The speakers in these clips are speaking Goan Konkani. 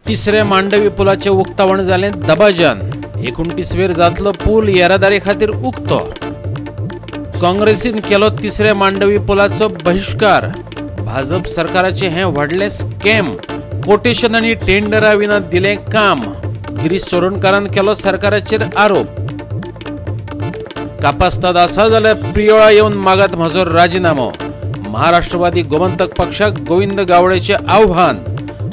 तिसऱ्या मांडवी पुलाचें उक्तावण जालें दबाज्यान. 29 वेर जातलो पूल येरादारी खातीर उक्तो. काँग्रेसीन केलो तिसऱ्या मांडवी पुलाचो बहिश्कार. भाजप सरकाराचें हें व्हडलें स्कॅम. कोटेशन आनी टेंडरा विना दिलें काम. गिरीश चोडणकारान केलो सरकाराचेर आरोप. कापास्ताद आसा जाल्यार प्रियोळा येवन मागात म्हजो राजिनामो. महाराष्ट्रवादी गोमंतक पक्षाक गोविंद गावडेचें आव्हान.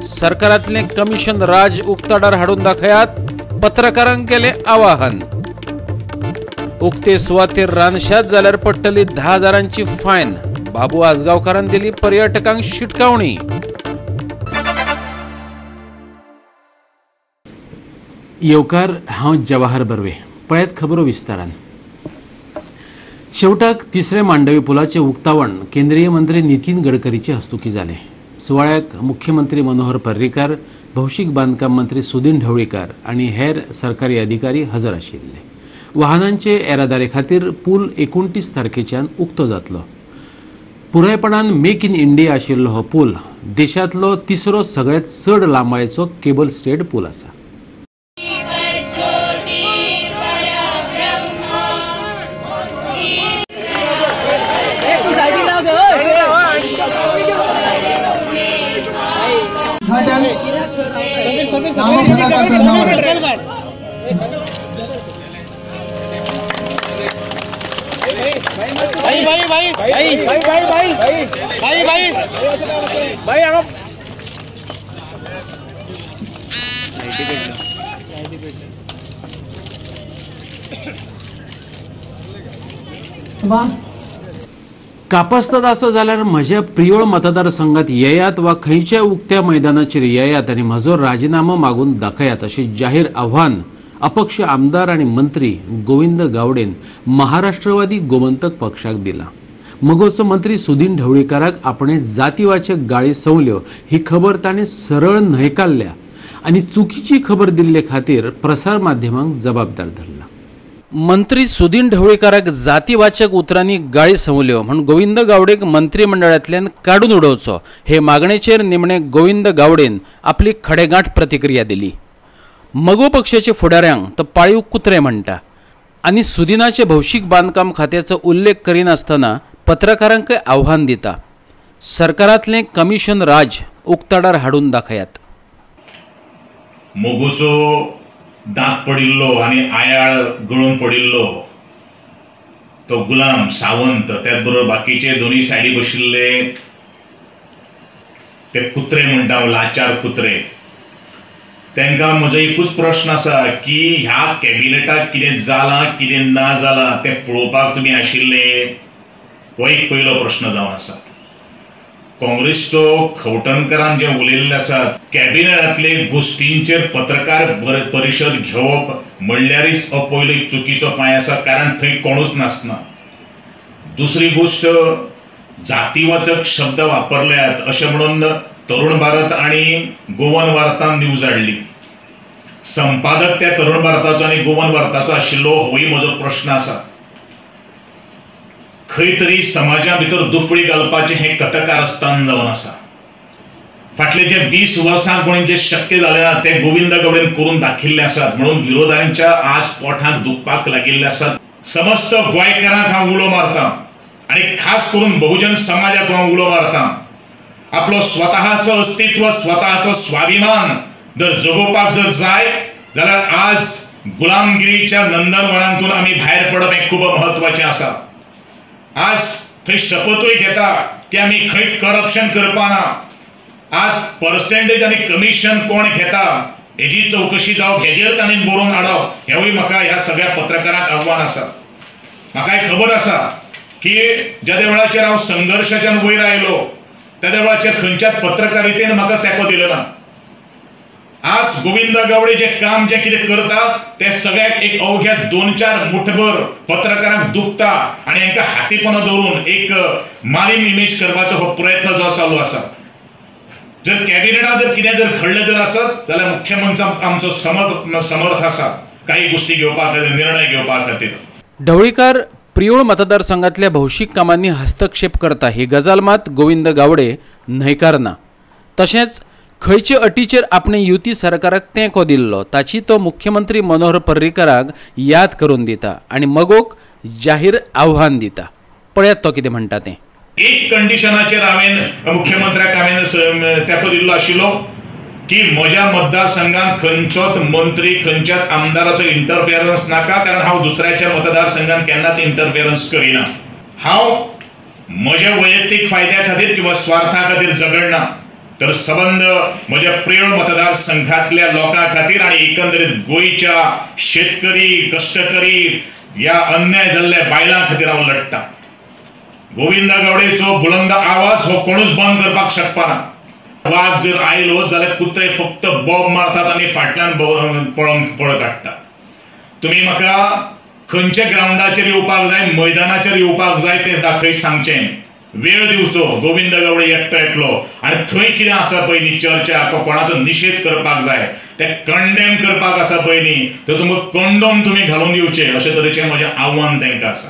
सरकारांतलें कमिशन राज उक्ताडार हाडून दाखयात, पत्रकारांक केलें आवाहन. उक्ते सुवातेर रानशात जाल्यार पडटली 10,000 फायन. बाबू आजगांवकारान दिली पर्यटकांक शिटकावणी. येवकार, हांव जवाहर बर्वे. पळयात खबरो विस्तारान. शेवटाक तिसरे मांडवी पुलाचें उक्तावण केंद्रीय मंत्री नितीन गडकरीचे हस्तुकी जालें. सुवाळ्याक मुख्यमंत्री मनोहर पर्रीकार, भौशीक बांदकाम मंत्री सुदीन ढवळीकार आनी हेर सरकारी अधिकारी हजर आशिल्ले. वाहनांचे येरादारी खातीर पूल 29 तारखेच्यान उक्तो जातलो. पुरायपणान मेक इन इंडिया आशिल्लो हो पूल देशांतलो तिसरो सगळ्यांत चड लांबायेचो केबल स्टेड पूल आसा. भाई भाई भाई भाई भाई भाई भाई भाई भाई भाई कापास्ताद आसा जाल्यार म्हज्या प्रियोळ मतदारसंघात येयात वा खंयच्याय उक्त्या मैदानाचेर येयात आनी म्हजो राजिनामो मागून दाखयात अशें जाहीर आव्हान अपक्ष आमदार आनी मंत्री गोविंद गावडेन महाराष्ट्रवादी गोमंतक पक्षाक दिला. मगोचो मंत्री सुदीन ढवळीकाराक आपणे जातीवाचक गाळी संवल्यो ही खबर ताणें सरळ न्हयकारल्या आनी चुकीची खबर दिल्ले खातीर प्रसार माध्यमांक जबाबदार धरला. मंत्री सुदीन ढवळीकाराक जातीवाचक उतरांनी गाळी संवल्यो म्हूण गोविंद गावडेक मंत्रिमंडळांतल्यान काडून उडोवचो हे मागणेचेर निमणे गोविंद गावडेन आपली खडेगांठ प्रतिक्रिया दिली. मगो पक्षाचे फुडाऱ्यांक तो पाळीव कुत्रे म्हणटा आनी सुदिनाचे भौशीक बांदकाम खात्याचो उल्लेख करिनासतना पत्रकारांकय आव्हान दिता. सरकारांतलें कमिशन राज उक्ताडार हाडून दाखयात. मगोचो दांत पडिल्लो आनी आयाळ गळून पडिल्लो तो गुलाम सावंत, त्याच बरोबर बाकीचे दोन्ही सायडी बशिल्ले ते कुत्रे म्हणटा, लाचार कुत्रे. तांकां म्हजो एकूच प्रश्न आसा की ह्या कॅबिनेटाक कितें जालां कितें ना जालां तें पळोवपाक तुमी आशिल्ले, हो एक पयलो प्रश्न जावन आसा. काँग्रेसचो खवटणकरान जे उलयल्ले आसात, कॅबिनेटांतले गोश्टींचेर पत्रकार परिशद घेवप म्हणल्यारच हो पयलो एक चुकीचो पांय आसा, कारण थंय कोणूच नासना. दुसरी गोश्ट, जातीवाचक शब्द वापरल्यात अशें म्हणून तरुण भारत आनी गोवन वार्तान न्यूज हाडली. संपादक त्या तरुण भारताचो आनी गोवन वार्ताचो आशिल्लो होय म्हजो प्रश्न आसा. खंय तरी समाजा भितर दुफळी घालपाचें हें कटकारस्थान जावन आसा. फाटले जे 20 वर्सां कोणी जे शक्य जालें ना तें गोविंद गावडेन करून दाखयिल्लें आसात, म्हणून विरोधांच्या आज पोटाक दुखपाक लागिल्ले आसात. समस्त गोंयकारांक हांव उलो मारता आनी खास करून बहुजन समाजाक हांव उलो मारता, आपलो स्वतःचो अस्तित्व, स्वतःचो स्वाभिमान जर जगोवपाक जर जाय जाल्यार आज गुलामगिरीच्या नंदनवनांतून आमी भायर पडप हें खूब म्हत्वाचें आसा. आज थंय शपथूय घेता की आमी खंयच करप्शन करपाना. आज पर्सेंटेज आनी कमिशन कोण घेता हेजी चवकशी जावप, हेजेर तांणी बरोवन हाडप हेवूय म्हाका ह्या सगळ्या पत्रकारांक आव्हान आसा. म्हाका खबर आसा की ज्या वेळाचेर हांव संघर्शाच्यान वयर आयलो त्या वेळाचेर खंयच्याच पत्रकारितेन म्हाका तेंको दिलो ना. आज गोविंद गावडे जे काम जे कितें करतात ते सगळ्याक एक अवघ्या 2-4 मुठभर पत्रकारांक दुखता आनी हांकां हातीपणां दवरून एक मालीन इमेज करपाचो हो प्रयत्न जो चालू आसा. जर कॅबिनेटात जर कितें जर घडलें जर आसत जाल्यार मुख्यमंत्री आमचो समर्थ आसा काही गोष्टी घेवपा खातीर, निर्णय घेवपा खातीर. ढवळीकार प्रियोळ मतदारसंघातल्या भौशीक कामांनी हस्तक्षेप करता ही गजाल मात गोविंद गावडे न्हयकारना. तशेंच खंयचे अटीचेर आपणे युती सरकाराक तेंको दिल्लो ताची तो मुख्यमंत्री मनोहर पर्रीकराक याद करून दिता आनी मगोक जाहीर आव्हान दिता. पळयात तो कितें म्हणटा तें. एक कंडिशनाचेर हांवें मुख्यमंत्र्याक हांवें तेंको दिल्लो आशिल्लो की म्हज्या मतदारसंघात खंयचोच मंत्री खंयच्याच आमदाराचो इंटरफियरन्स नाका, कारण हांव दुसऱ्याच्या मतदारसंघात केन्नाच इंटरफियरन्स करिना. हांव म्हज्या वैयक्तीक फायद्या खातीर किंवा स्वार्था खातीर झगडना, तर सबंद म्हज्या प्रेळ मतदारसंघातल्या लोकां खातीर आनी एकंदरीत गोंयच्या शेतकरी कश्टकरी ह्या अन्याय जाल्ल्या बायलां खातीर हांव लडटा. गोविंद गावडेचो बुलंद आवाज हो कोणूच बंद करपाक शकपाना. वाग जर आयलो जाल्यार कुत्रे फक्त बोब मारतात आनी फाटल्यान पळोवन पळ काडटात. तुमी म्हाका खंयच्या ग्रावंडाचेर येवपाक जाय, मैदानाचेर येवपाक जाय तें दाखय सांगचें. वेळ दिवचो गोविंद गावडे एकटो येतलो आनी थंय कितें आसा पळय न्ही चर्चा, कोणाचो निशेध करपाक जाय ते कंडेम करपाक आसा पळय न्ही, तर तुमकां कंडोम तुमी घालून दिवचे अशे तरेचें म्हजें आव्हान तांकां आसा.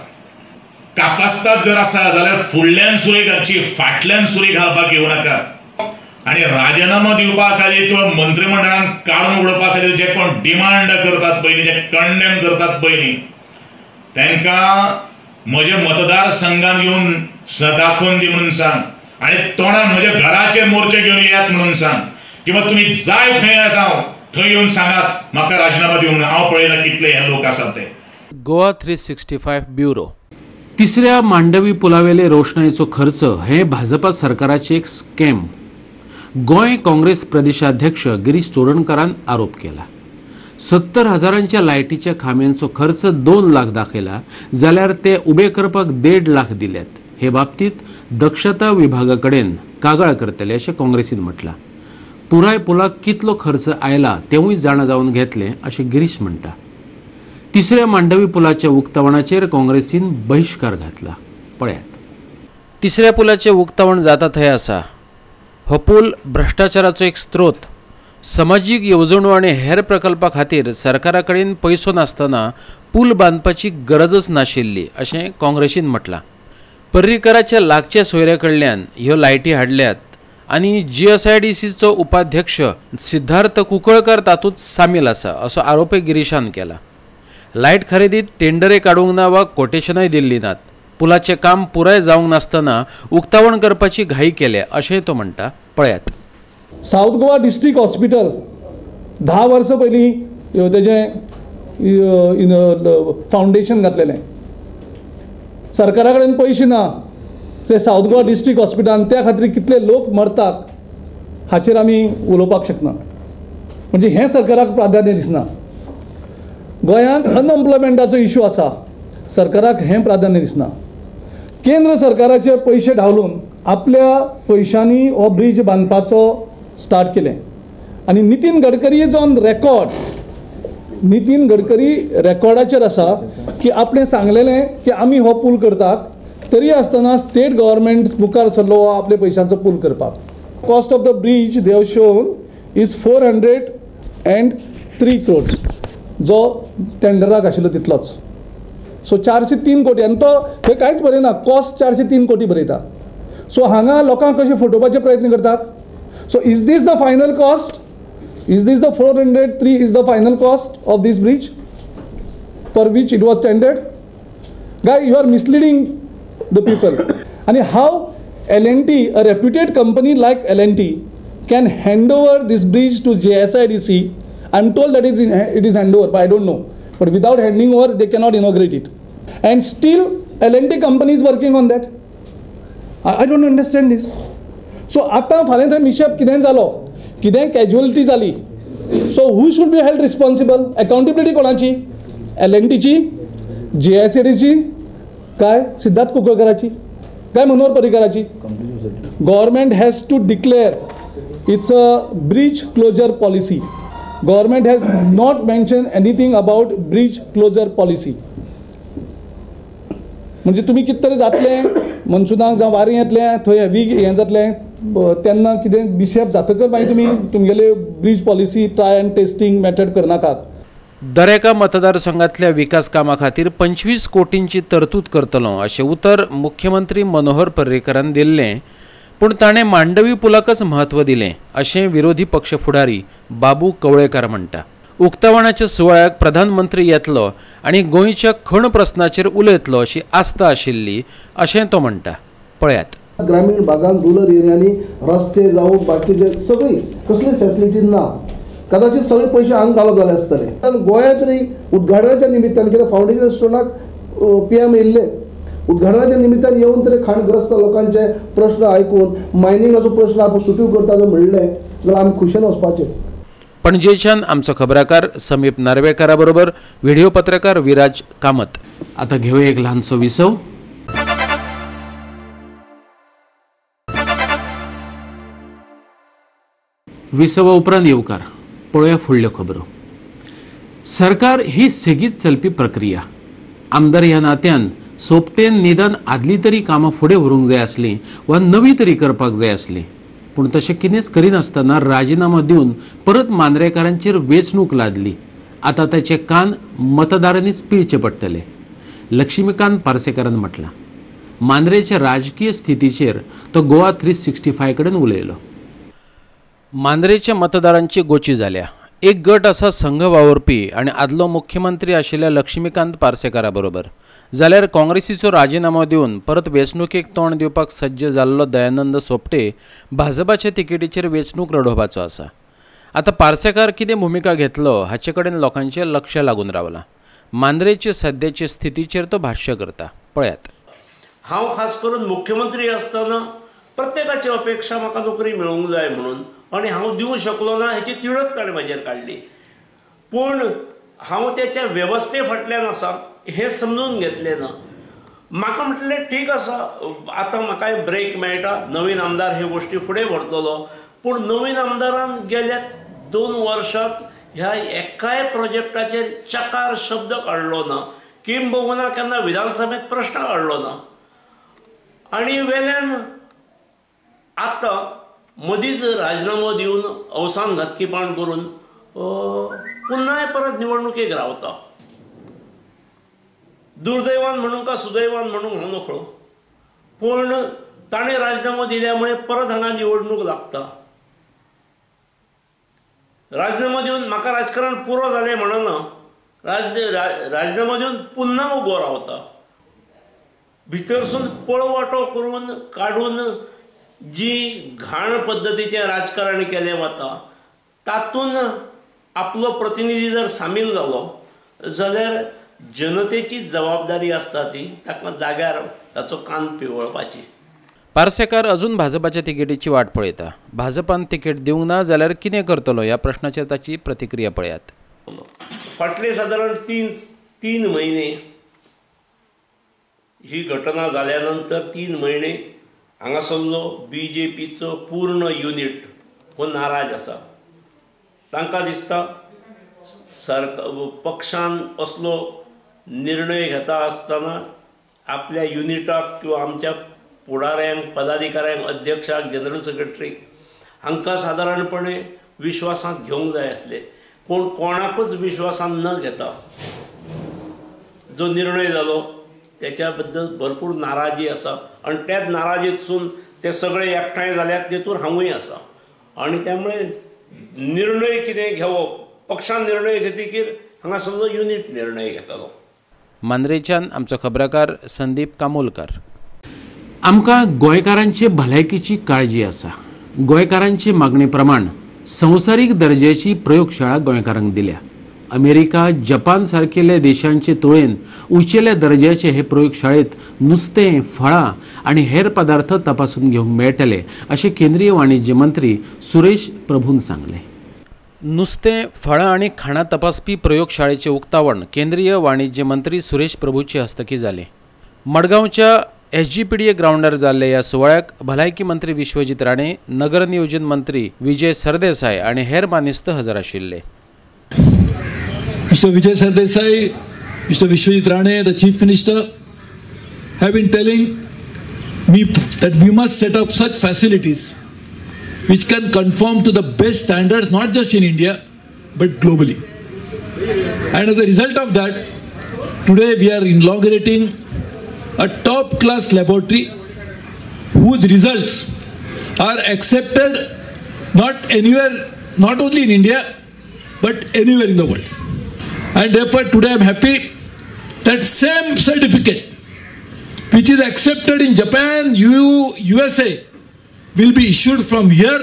कापास्ताद जर आसा जाल्यार फुडल्यान सुरी घालची, फाटल्यान सुरी घालपाक येवं नाका. आनी राजिनामो दिवपा खातीर किंवा मंत्रिमंडळान काडून उडोवपा खातीर जे कोण डिमांड करतात पळय न्ही, जे कंडेम करतात पळय न्ही, तांकां म्हज्या मतदारसंघान येवन दाखोवन दी म्हणून सांग आनी तोंडान म्हज्या घराचे मोर्चे घेवन येयात म्हणून सांग, किंवा तुमी जाय थंय येतात हांव थंय येवन सांगात म्हाका राजिनामो दिवंक, हांव पळयला कितले हे लोक आसात ते. गोवा 365 ब्युरो. तिसऱ्या मांडवी पुलावेले रोषणाईचो खर्च हे भाजपा सरकाराचे एक स्कॅम, गोंय काँग्रेस प्रदेशाध्यक्ष गिरीश चोडणकारान आरोप केला. 70 हजारांच्या लायटीच्या खांब्यांचो खर्च 2 लाख दाखयला जाल्यार ते उबे करपाक 1.5 लाख दिल्यात. हे बाबतीत दक्षता विभागा कडेन कागाळ करतले अशें काँग्रेसीन म्हटलां. पुराय पुलाक कितलो खर्च आयला तेवूय जाणा जावन घेतले अशें गिरीश म्हणटा. तिसऱ्या मांडवी पुलाच्या उक्तावणाचेर काँग्रेसीन बहिश्कार घातला. पळयात. तिसऱ्या पुलाचें उक्तावण जाता थंय आसा. हो पूल भ्रश्टाचाराचो एक स्त्रोत. समाजीक येवजणो आनी हेर प्रकल्पा खातीर सरकारा कडेन पयसो नासतना पूल बांदपाची गरजच नाशिल्ली अशें काँग्रेसीन म्हटलां. पर्रीकराच्या लागच्या सोयऱ्या कडल्यान ह्यो लायटी हाडल्यात आनी GSIDCचो उपाध्यक्ष सिद्धार्थ कुंकळकर तातूंत सामील आसा असो आरोपय गिरीशान केला. लायट खरेदीत टेंडरे काडूंक ना वा कोटेशनाय दिल्ली नात. पुलाचें काम पुराय जावंक नासतना उक्तावण करपाची घाई केल्या अशेंय तो म्हणटा. पळयात. सावथ गोवा डिस्ट्रिक्ट हॉस्पिटल 10 वर्सां पयलीं तेजें फावंडेशन घातलेलें. सरकारा कडेन पयशे ना ते सावथ गोवा डिस्ट्रिक्ट हॉस्पिटलान, त्या खातीर कितले लोक मरतात हाचेर आमी उलोवपाक शकना. म्हणजे हें सरकाराक प्राधान्य दिसना. गोंयांत अनएम्प्लॉयमेंटाचो इशू आसा, सरकाराक हें प्राधान्य दिसना. केंद्र सरकाराचे पयशे धांवलून आपल्या पयशांनी हो ब्रीज बांदपाचो स्टार्ट केलें आनी Nitin Gadkari is on record. Nitin Gadkari रेकॉर्डाचेर आसा की आपणें सांगलेलें की आमी हो पूल करतात, तरी आसतना स्टेट गव्हर्मेंट मुखार सरलो हो आपल्या पयशांचो पूल करपाक. Cost of the bridge they have shown is 403 crores, जो टेंडराक आशिल्लो तितलोच. सो 403 कोटी आनी तो थंय कांयच बरयना, कॉस्ट 403 कोटी बरयता. सो हांगा लोकांक कशें फटोवपाचे प्रयत्न करतात. So is this the final cost? Is this the 403 is the final cost of this bridge for which it was tendered? Guy, you are misleading the people. And how L&T, a reputed company like L&T, can hand over this bridge to JSIDC? I am told that it is hand over, but I don't know. But without handing over, they cannot inaugurate it. And still, L&T company is working on that. I don't understand this. So, आता फाल्यां थंय मिशेप कितें जालो, कितें कॅज्युअलिटी जाली, so who should be held responsible? Accountability कोणाची? L&Tची, JSIDCची, काय सिद्धार्थ कुंकळकराची, काय Manohar पर्रीकराची? Government has to declare its a bridge closure policy. Government has not mention anything about bridge closure policy. म्हणजे तुमी कितें तरी जातलें मनसुनाक जावं वारें येतलें, थंय हेवी हें जातलें, तेन्ना कितें मिशेप जातकच मागीर तुमी तुमगेले bridge policy try and testing method करनाकात. दरेका मतदारसंघातल्या विकास कामा खातीर 25 कोटींची तरतूद करतलो अशें उतर मुख्यमंत्री मनोहर पर्रीकरान दिल्लें. पूण ताणें मांडवी पुलाकच म्हत्व दिलें अशें विरोधी पक्ष फुडारी बाबू कवळेकार म्हणटा. उक्तावणाच्या सुवाळ्याक प्रधानमंत्री येतलो आनी गोंयच्या खण प्रस्नाचेर उलयतलो अशी आस्था आशिल्ली अशें तो म्हणटा. पळयात. ग्रामीण भागांत रुरल एरियांनी रस्ते जावं बाकीचे सगळी कसलीच फॅसिलिटी ना, कदाचित सगळे पयशे हांगा घालप जाले आसतले. गोंयांत तरी उद्घाटनाच्या निमित्तान कित्याक फावंडेशन स्टोनाक पी एम येयल्ले, उद्घाटनाच्या निमित्तान येवन तरी खाणग्रस्त लोकांचे प्रश्न आयकून मायनिंगाचो प्रश्न आपूण सुटीव करता जर म्हणलें जाल्यार आमी खुशेन वचपाचें. पणजेच्यान आमचो खबराकार समीप नार्वेकारा बरोबर व्हिडिओ पत्रकार विराज कामत. आता घेऊया एक ल्हानसो विसव. विसवा उपरांत येवकार. पळोवया फुडल्यो खबरो. सरकार ही सेगीत चलपी प्रक्रिया. आमदार ह्या नात्यान सोपटेन निदान आदली तरी कामां फुडें व्हरूंक जाय आसलीं वा नवी तरी करपाक जाय आसली, पूण तशें कितेंच करिनासतना राजिनामो दिवन परत मांद्रेकारांचेर वेंचणूक लादली. आतां ताचे कान मतदारांनीच पिळचे पडटले. लक्ष्मीकांत पार्सेकारान म्हटलां. मांद्रेच्या राजकीय स्थितीचेर तो गोवा 365 कडेन उलयलो. मांद्रेच्या मतदारांची गोची जाल्या. एक गट आसा संघ वावुरपी आनी आदलो मुख्यमंत्री आशिल्ल्या लक्ष्मीकांत पार्सेकारा बरोबर, जाल्यार काँग्रेसीचो राजिनामो दिवन परत वेंचणुकेक तोंड दिवपाक सज्ज जाल्लो दयानंद सोपटे भाजपाच्या तिकेटीचेर वेंचणूक लढोवपाचो आसा. आतां पार्सेकार कितें भुमिका घेतलो हाचे कडेन लोकांचें लक्ष लागून रावलां. मांद्रेचे सद्याचे स्थितीचेर तो भाश्य करता. पळयात. हांव खास करून मुख्यमंत्री आसतना प्रत्येकाची अपेक्षा म्हाका नोकरी मेळूंक जाय म्हणून, आनी हांव दिवंक शकलो ना हेची तिडक ताणें म्हजेर काडली. पूण हांव त्याच्या वेवस्थे फाटल्यान आसा हें समजून घेतलें ना. म्हाका म्हटलें ठीक आसा, आतां म्हाकाय ब्रेक मेळटा, नवीन आमदार हे गोश्टी फुडें व्हरतलो. पूण नवीन आमदारान गेल्या 2 वर्सांत ह्या एकाय प्रोजेक्टाचेर चकार शब्द काडलो ना, किंबहुना केन्ना विधानसभेंत प्रश्न काडलो ना. आनी वेल्यान आतां मदींच राजिनामो दिवन अवसान घातकीपण करून पुन्हाय परत निवडणुकेक रावता. दुर्दैवान म्हणूं का सुदैवान म्हणूंक हांव नकळो, पूण ताणें राजिनामो दिल्या मुळे परत हांगा निवडणूक लागता. राजिनामो दिवन म्हाका राजकारण पुरो जालें म्हणना, राजिनामो दिवन पुन्हा उबो रावता. भितरसून पळवाटो करून काडून जी घाण पद्दतीचें राजकारण केलें वता तातूंत आपलो प्रतिनिधी जर सामील जालो जाल्यार जनतेची जबाबदारी आसता ती ताका जाग्यार ताचो कान पिवळपाची. पार्सेकार अजून भाजपाच्या तिकेटीची वाट पळयता. भाजपान तिकेट दिवंक ना जाल्यार कितें करतलो ह्या प्रश्नाचेर ताची प्रतिक्रिया पळयात. फाटले सादारण तीन म्हयने ही घटना जाल्या नंतर 3 म्हयने हांगासरलो बी जे पीचो पूर्ण युनिट हो नाराज आसा. तांकां दिसता सरकार पक्षान असलो निर्णय घेता आसतना आपल्या युनिटाक किंवा आमच्या फुडाऱ्यांक, पदाधिकाऱ्यांक, अध्यक्षाक, जनरल सेक्रेटरीक हांकां सादारणपणे विश्वासांत घेवंक जाय आसले, पूण कोणाकूच विश्वासांत न घेता जो निर्णय जालो त्याच्या बद्दल भरपूर नाराजी आसा आनी त्याच नाराजीतसून ते सगळे एकठांय जाल्यात तेतूर हांवूय आसा. आनी त्यामुळे निर्णय कितें घेवप, पक्षान निर्णय घेतकीर हांगा समजा युनिट निर्णय घेतालो. मांद्रेच्यान आमचो खबराकार संदीप कामोलकर. आमकां गोंयकारांचे भलायकेची काळजी आसा. गोंयकारांचे मागणे प्रमाण संवसारीक दर्ज्याची प्रयोगशाळा गोंयकारांक दिल्या. अमेरिका, जपान सारकेल्या देशांचे तुळेन उंचेल्या दर्ज्याचे हे प्रयोगशाळेत नुस्तें, फळां आनी हेर पदार्थ तपासून घेवंक मेळटले अशें केंद्रीय वाणिज्य मंत्री सुरेश प्रभून सांगलें. नुस्तें, फळां आनी खाणां तपासपी प्रयोगशाळेचें उक्तावण केंद्रीय वाणिज्य मंत्री सुरेश प्रभूचे हस्तुकीं जालें. मडगांवच्या SGPDA ग्रावंडार जाल्ल्या ह्या सुवाळ्याक भलायकी मंत्री विश्वजीत राणे, नगर नियोजन मंत्री विजय सरदेसाय आनी हेर मानेस्त हजर आशिल्ले. Mr. Vijay Sardesai, Mr. Vishwajit Rane, the Chief Minister, have been telling me that we must set up such facilities which can conform to the best standards, not just in India, but globally. And as a result of that, today we are inaugurating a top-class laboratory whose results are accepted not anywhere, not only in India, but anywhere in the world. And therefore today I am happy that same certificate which is accepted in Japan, USA will be issued from here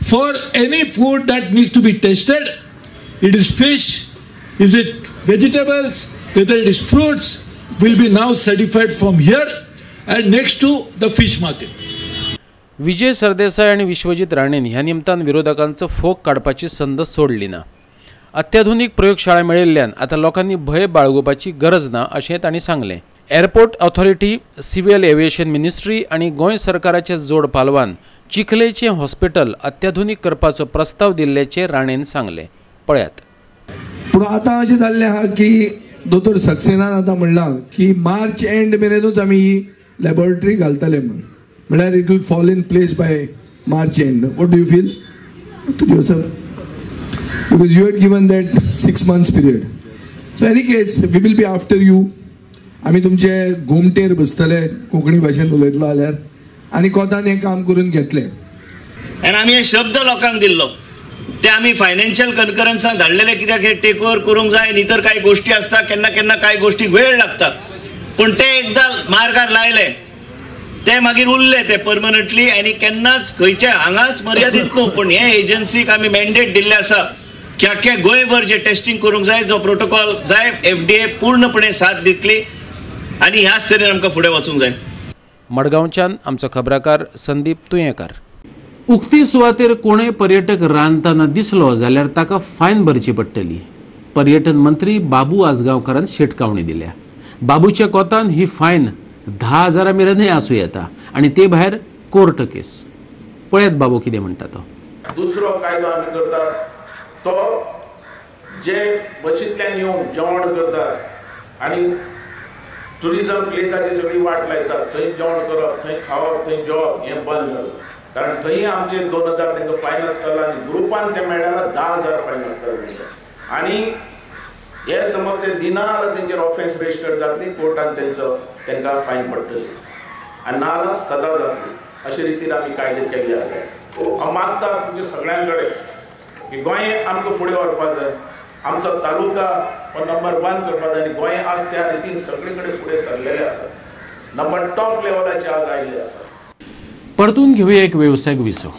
for any food that needs to be tested. It is fish, is it vegetables, whether it is fruits, will be now certified from here and next to the fish market. Vijay Sardesai आणि विश्वजीत राणेन ह्या निमतान विरोधकांचो फोग काडपाची संद सोडली ना. अत्याधुनिक प्रयोगशाळा मेळिल्ल्यान आतां लोकांनी भंय बाळगुपाची गरज ना अशें तांणी सांगलें. Airport authority, civil aviation ministry आनी गोंय सरकाराच्या जोड पालवान चिखलेचें हॉस्पिटल अत्याधुनिक करपाचो प्रस्ताव दिल्ल्याचें राणेन सांगलें. पळयात. पूण आतां अशें जाल्लें आहा की दोतोर सक्सेनान आतां म्हणलां की मार्च एंड मेरेनूच आमी ही लॅबोरेटरी घालतले म्हूण, म्हळ्यार it will fall in place by March end. What do you feel doctor Joseph? Because you had given that 6 months period. So any case we will be after you. आमी तुमचे गोमटेर बसतले कोंकणी भाशेन उलयतलो जाल्यार आनी कोतान हें काम करून घेतलें. आनी आमी हे शब्द लोकांक दिल्लो ते आमी फायनान्शियल कन्करन्सान धाडलेले, कित्याक हे टेक ओवर करूंक जाय, न्ही तर कांय गोश्टी आसता केन्ना केन्ना कांय गोश्टीक वेळ लागता, पूण ते एकदां मार्गार लायले ते मागीर उरले ते परमनंटली आनी केन्नाच खंयच्या हांगाच मर्यादीत न्हू, पूण हे एजन्सीक आमी मॅन्डेट दिल्ले आसा की आख्या गोंयभर जे टेस्टिंग करूंक जाय, जो प्रोटोकॉल जाय, एफडीए पूर्णपणे साथ दितली आनी ह्याच तरेन आमकां फुडें वचूंक जाय. मडगांवच्यान आमचो खबराकार संदीप तुयेंकार. उक्ती सुवातेर कोणूय पर्यटक रांदतना दिसलो जाल्यार ताका फायन भरची पडटली. पर्यटन मंत्री बाबू आजगांवकारान शिटकावणी दिल्या. बाबूच्या कोतान ही फायन 10,000 मेरेनय आसूं येता आनी ते भायर कोर्ट केस. पळयात बाबू कितें म्हणटा तो. दुसरो कायदो आमी करतात तो जे बशींतल्यान येवन जेवण करतात आनी टुरिजम प्लेसाची सगळी वाट लायतात, थंय जेवण करप, थंय खावप, थंय जेवप हें बंद जालें. कारण थंय आमचे 2,000 तांकां फायन आसतालो आनी ग्रुपान ते मेळ्ळ्यार 10,000 फायन आसतालो. आनी हे समज ते दिना जाल्यार तेंचेर ऑफेन्स रजिस्टर जातली, कोर्टान तेंचो तांकां फायन पडटली आनी ना जाल्यार सजा जातली. अशे रितीन आमी कायदे केल्ले आसात. हांव मागता तुमच्या सगळ्यां कडेन की गोंय आमकां फुडें व्हरपाक जाय, आमचो तालुका हो नंबर 1 करपाक जाय आनी गोंय आज त्या रितीन सगळे कडेन फुडें सरलेलें आसा, नंबर टॉप लेवलाचेर आज आयिल्लें आसा. परतून घेवया एक वेवसायीक विसव.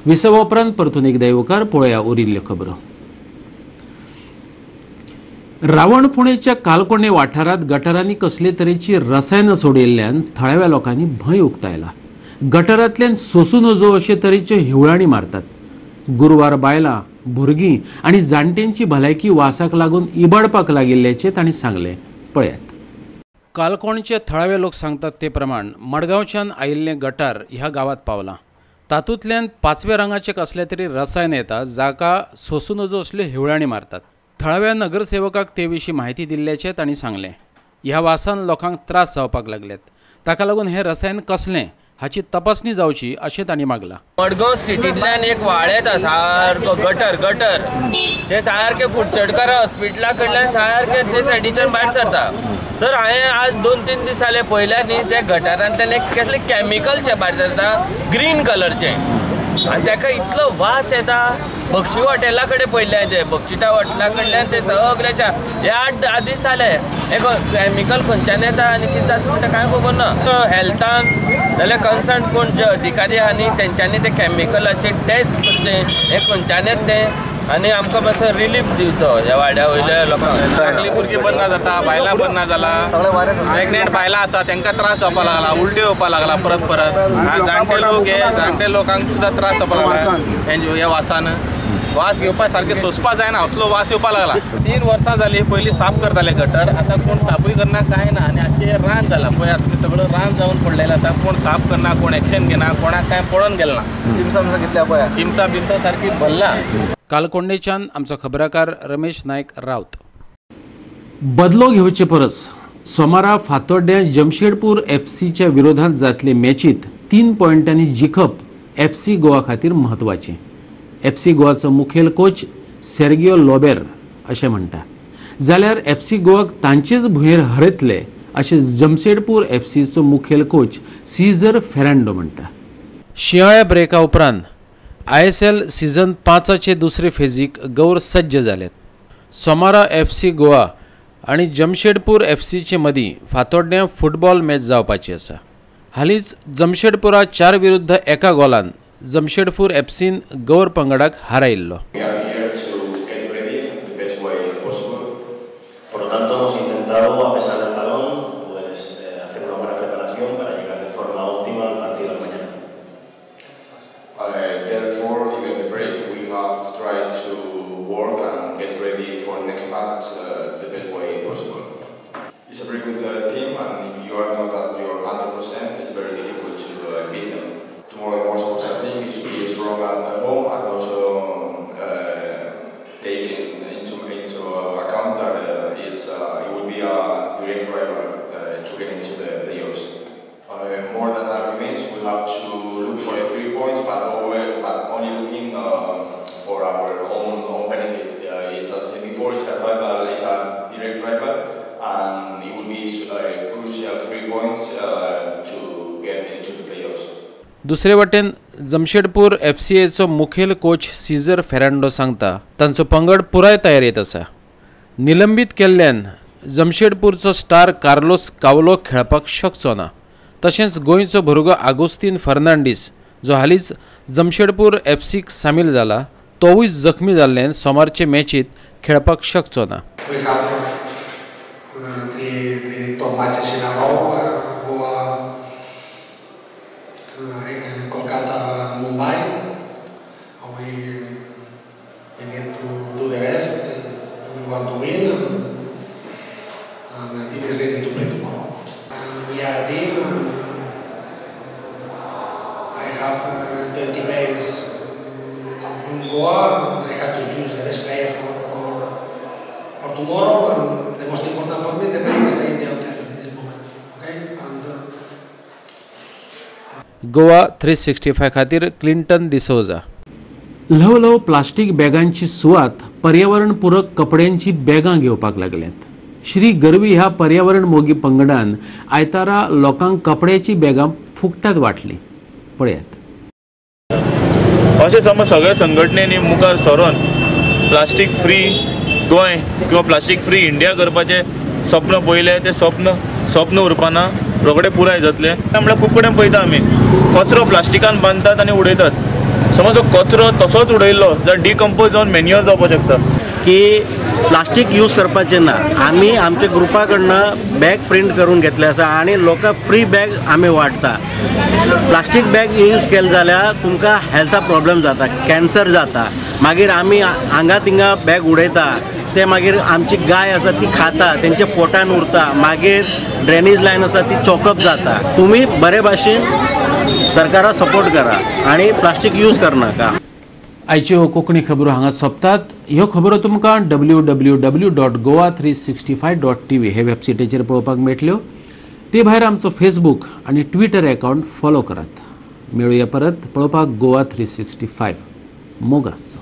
विसवा उपरांत परतून एकदा येवकार. पळोवया उरिल्ल्यो खबरो. रावणफोंडेच्या कालकोणे वाठारांत गटारांनी कसले तरेची रसायनां सोडिल्ल्यान थळाव्या लोकांनी भंय उक्तायला. गटारांतल्यान सोसूं नजो अशे तरेच्यो हिवळाणी मारतात. गुरवार बायलां, भुरगीं आनी जाणट्यांची भलायकी वासाक लागून इबाडपाक लागिल्ल्याचें तांणी सांगलें. पळयात. कालकोणचे थळावे लोक सांगतात ते प्रमाण मडगांवच्यान आयिल्लें गटार ह्या गांवांत पावलां. तातूंतल्यान पाचव्या रंगाचें कसलें तरी रसायन येता जाका सोसूं नजो असल्यो हिवळाणी मारतात. थळाव्या नगरसेवकाक ते विशीं म्हायती दिल्ल्याचें तांणी सांगलें. ह्या वासान लोकांक त्रास जावपाक लागल्यात, ताका लागून हें रसायन कसलें हाची तपासणी जावची अशें तांणी मागलां. मडगांव सिटींतल्यान एक व्हाळ येता सारको गटर गटर, ते सारके कुडचडकार हॉस्पिटला कडल्यान सारके ते सायडीच्यान भायर सरता. तर हांवें आज 2-3 दीस जाले पळयल्यार न्ही त्या गटारांतल्यान एक कसलें कॅमिकलचें भायर सरता ग्रीन कलरचें, आनी ताका इतलो वास येता. बक्षी हॉटेला कडेन पळयल्लें तें, बक्षिटा हॉटेला कडल्यान ते सगळ्याच्या हे 8-10 दीस जाले हे कॅमिकल खंयच्यान येता आनी कितें जाता म्हणटा कांय खबर ना. हेल्थान जाल्यार कन्सर्न कोण जे अधिकारी आहा न्ही तेंच्यांनी ते कॅमिकलाचे टेस्ट करचें, हें खंयच्यान येता तें, आनी आमकां मातसो रिलीफ दिवचो ह्या वाड्या वयल्या लोकांक. धाकली भुरगीं बरी ना जाता, बायलां बरी ना जाला, प्रेग्नेंट बायलां आसा तांकां त्रास जावपाक लागला, उलट्यो येवपाक लागला परत परत. जाणटे लोक हे जाणटे लोकांक सुद्दां त्रास जावपाक लागला ह्या वासान. वास घेवपा सारकें सोंसपा जायना असलो वास येवपाक लागला. 3 वर्सां जालीं, पयलीं साफ करताले गटर, आतां कोण साफूय करना कांय ना आनी आतां रान जालां. पळयात तुमी सगळो रान जावन पडलेलें आसा, कोण साफ करना, कोण एक्शन घेना, कोणाक कांय पडोन गेलें ना. किमसां बिमसां सारकी भरला. कालकोंडेच्यान आमचो खबराकार रमेश नायक राऊत. बदलो घेवचे परस सोमारा फातोड्ड्यां जमशेदपूर एफसीच्या विरोधात जातले मॅचीत 3 पॉयंटांनी जिखप एफसी गोवा खातीर म्हत्वाचें. एफसी गोवाचो मुखेल कोच सेर्गियो लोबेर अशें म्हणटा. जाल्यार एफसी गोवाक तांचेच भुंयेर हरयतले अशें जमशेदपूर एफसीचो मुखेल कोच सीझर फेरांडो म्हणटा. शिंयाळ्या ब्रेका उपरांत ISL season 5चे दुसरे फेजीक गौर सज्ज जाल्यात. सोमारा एफसी गोवा आनी जमशेदपूर एफसीचे मदीं फातोड्ड्यां फुटबॉल मॅच जावपाची आसा. हालींच जमशेदपुरा 4-1 गोलान जमशेदपूर एफसीन गौर पंगडाक हारायिल्लो. दुसरे वटेन जमशेदपूर एफसीएचो मुखेल कोच सीझर फेरांडो सांगता तांचो पंगड पुराय तयारेंत आसा. निलंबीत केल्ल्यान जमशेदपूरचो स्टार कार्लोस कावलो खेळपाक शकचो ना. तशेंच गोंयचो भुरगो आगोस्तीन फर्नांडीस जो हालींच जमशेदपूर एफसीक सामील जाला तोवूय जखमी जाल्ल्यान सोमारचे मॅचींत खेळपाक शकचो ना. Kolkata, Mumbai. We need to do the best. We want to win, and the team is ready to play tomorrow. And we are a team. And I have 20 players in Goa. And I have to choose the best player for tomorrow. And the most important for me is the player stay in the hotel in this moment. Okay. And Goa 365 खातीर क्लिंटन डिसोजा. ल्हव ल्हव प्लास्टीक बॅगांची सुवात पर्यावरणपूरक कपड्यांची बॅगां घेवपाक लागल्यात. श्री गरवी ह्या पर्यावरण मोगी पंगडान आयतारा लोकांक कपड्याची बॅगां फुकटात वांटली. पळयात. अशें समज सगळ्या संघटनेनी मुखार सरोन प्लास्टीक फ्री गोंय किंवा प्लास्टीक फ्री इंडिया करपाचें स्वप्न पळयलें, तें स्वप्न उरपाना रोखडें पुराय जातलें. म्हणल्यार खूब कडेन पळयता आमी कचरो प्लास्टिकान बांदतात आनी उडयतात. समज तो कचरो तसोच उडयल्लो जाल्यार डिकम्पोज जावन मेन्युअर जावपाक शकता. की प्लास्टीक यूज करपाचें ना. आमी आमच्या ग्रुपा कडनं बॅग प्रिंट करून घेतले आसा आनी लोकांक फ्री बॅग आमी वांटता. प्लास्टीक बॅग यूज केले जाल्यार तुमकां हेल्था प्रॉब्लम जाता, कॅन्सर जाता. मागीर आमी हांगा थिंगा बॅग उडयता, ते मागीर आमची गाय आसा ती खाता, तेंच्या पोटान उरता, मागीर ड्रेनेज लायन आसा ती चॉकअप जाता. तुमी बरे भाशेन सरकाराक सपोर्ट करा आनी प्लास्टीक यूज करनाका. आयच्यो कोंकणी खबरो हांगा सोंपतात. ह्यो खबरो तुमकां www.goa365.tv हे वेबसायटीचेर पळोवपाक मेळटल्यो. ते भायर आमचो फेसबूक आनी ट्विटर अकावंट फॉलो करात. मेळुया परत पळोवपाक गोवा 365. मोग आसचो.